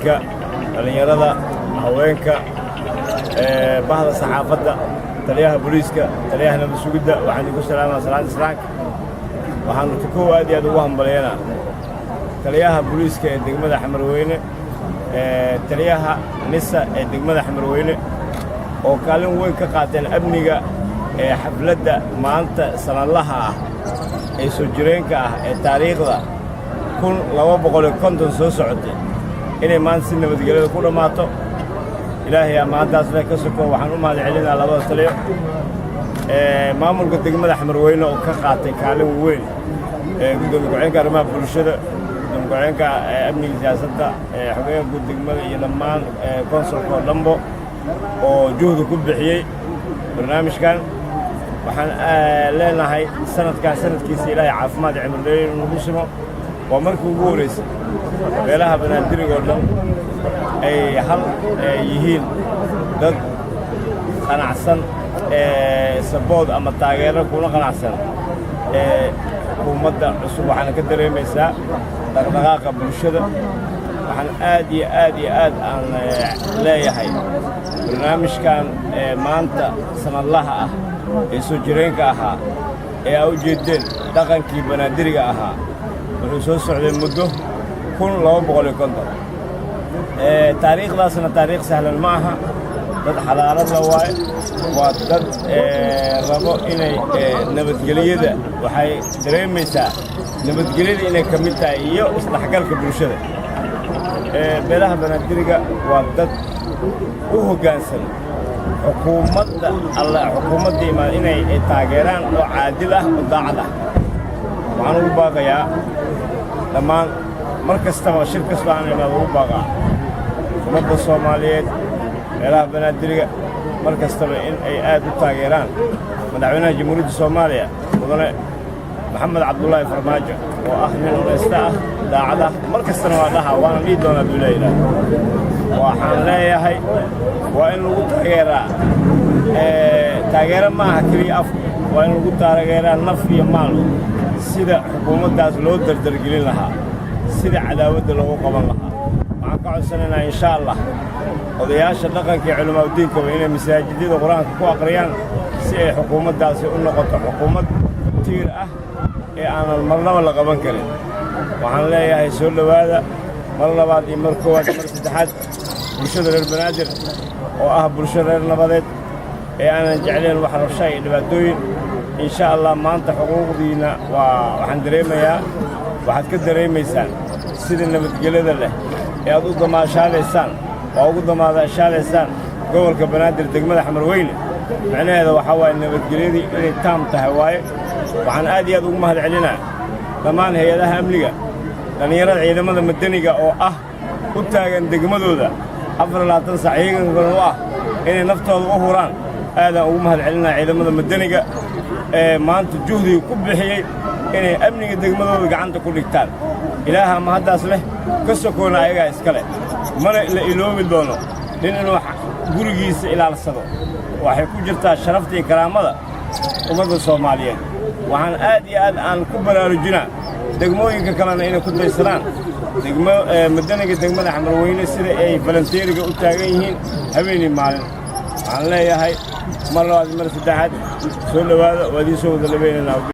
Culimaauddiinka, dhallinyarada, haweenka, bahda saxaafadda, taliyaha booliiska, taliyaha nabad sugidda, waxaan idinku salaamaa salaanta islaamka. Waxaan ta kow aad iyo aad ugu hambalyaynaa taliyaha booliiska ee degmada Xamarweyne, taliyaha NISA ee degmada Xamarweyne oo kaalin weyn ka qaateen amniga ee xafladda maanta sanadlaha ah ee soo jireenka ah ee taariikhda 1250 soo socotay inay maanta si nabadgelyada ku dhammaato. Ilaahay amaantaas leh ka soko, waxaan u mahad celinaa labada taliyo, maamulka degmada Xamarweyne oo ka qaatay kaalin weyn, gudoomiye ku-xigeenka arrimaha bulshada, gudoomiye ku-xigeenka amniga siyaasadda, xogeyaha guud degmada iyo dhammaan council-ka oo dhanbo oo juhdi ku bixiyey barnaamijkan. Waxaan leenahay sanadkan sanadkiisa Ilaahay caafimaad iyo cimridheeri nagu simo. Waa markii ugu horraysay beelaha Banaadiriga oo dhan ay hal yihiin, dad qanacsan support ama taageero kuna qanacsan xukuumadda cusub. Waxaana ka dareemaysaa dhaqdhaqaaqa bulshada. Waxaan aad iyo aad iyo aad aan leeyahay barnaamijkan maanta sanadlaha ah ee soo jireenka ahaa ee aa u jeeddeen dhaqankii Banaadiriga ahaa wuxuu soo socday muddo 1250. Taariikhdaasna taariikh sahlan ma aha. Dad xadaarad la waaye, waa dad rabo inay nabadgelyada. Waxay dareemaysaa nabadgelyada inay ka mid tahay iyo isdhexgalka bulshada. Beelaha Banaadiriga waa dad u hoggaansan xukuumadda alla xukuumadda imaan inay taageeraan oo caadil ah oo daacad ah. Waxaan ugu baaqayaa dhammaan, mar kastaba shir kastoo aan imaado ugu baaqaa ummadda Soomaaliyeed, beelaha Banaadiriga, mar kastaba in ay aad u taageeraan madaxweynaha Jamhuuriyadda Soomaaliya, Mudane Maxamed Cabdulaahi Farmaajo, oo ah nin unaysta ah, daacad ah. Mar kastana waa dhaha, waana dhihi doonaa duulayidhaah. Waxaan leeyahay waa in lagu taageeraa. Taageero ma aha keliya afku, waa in lagu taageeraa naf iyo maal sida xukuumaddaas loo dardargelin lahaa, sida cadaawadda loogu qaban lahaa. Waxaan ka codsanaynaa, insha Allah, odayaasha dhaqanka iyo culimaauddiinkaba inay masaajidada Qur-aanka ku aqriyaan si ay xukuumaddaasi u noqoto xukuumad tiir ah ee aanan marnaba la qaban karin. Waxaan leeyahay soo dhowaada mar labaad iyo mar koowaad, mar saddexaad, bulshada reer Banaadir oo ah bulsho reer nabadeed ee aanan jeclayn wax rabsha iyo dhibaatooyin. Insha Allah, maanta xuquuqdiinna waa waxaan dareemayaa, waxaad ka dareemaysaan sida nabadgelyada leh ee aad u damaashaadaysaan, waa ugu damaashaadaysaan gobolka Banaadir, degmada Xamarweyne. Macnaheeda waxaa waaye nabadgelyadii inay taam tahay waaye. Waxaan aad iyo aad ugu mahad celinaa dhammaan hay-adaha amniga, dhallinyarada ciidamada madaniga oo ah u taagan degmadooda 24 saac, iyagan u ah inay naftooda u huraan. Aadaan ugu mahad celinaa ciidamada madaniga ee maanta juhdiga ku bixiyey inay amniga degmadooda gacanta ku dhigtaan. Ilaaha mahaddaas leh ka sokoona ayagaa iska leh. Mana la iloobi doono nin inuu gurigiisa ilaalsado. Waxay ku jirtaa sharafta iyo karaamada ummadda Soomaaliyeed. Waxaan aad iyo aad aan ku baraarujinaa degmooyinka kalena inay ku daysadaan degmo madaniga degmada Xamarweyne, sida ay volunteer-iga u taagan yihiin habeenii maalin. Waxaan leeyahay mar labaad, mar saddexaad, soo dhowaada. Waa idiin soo wada dhabaynaynaa.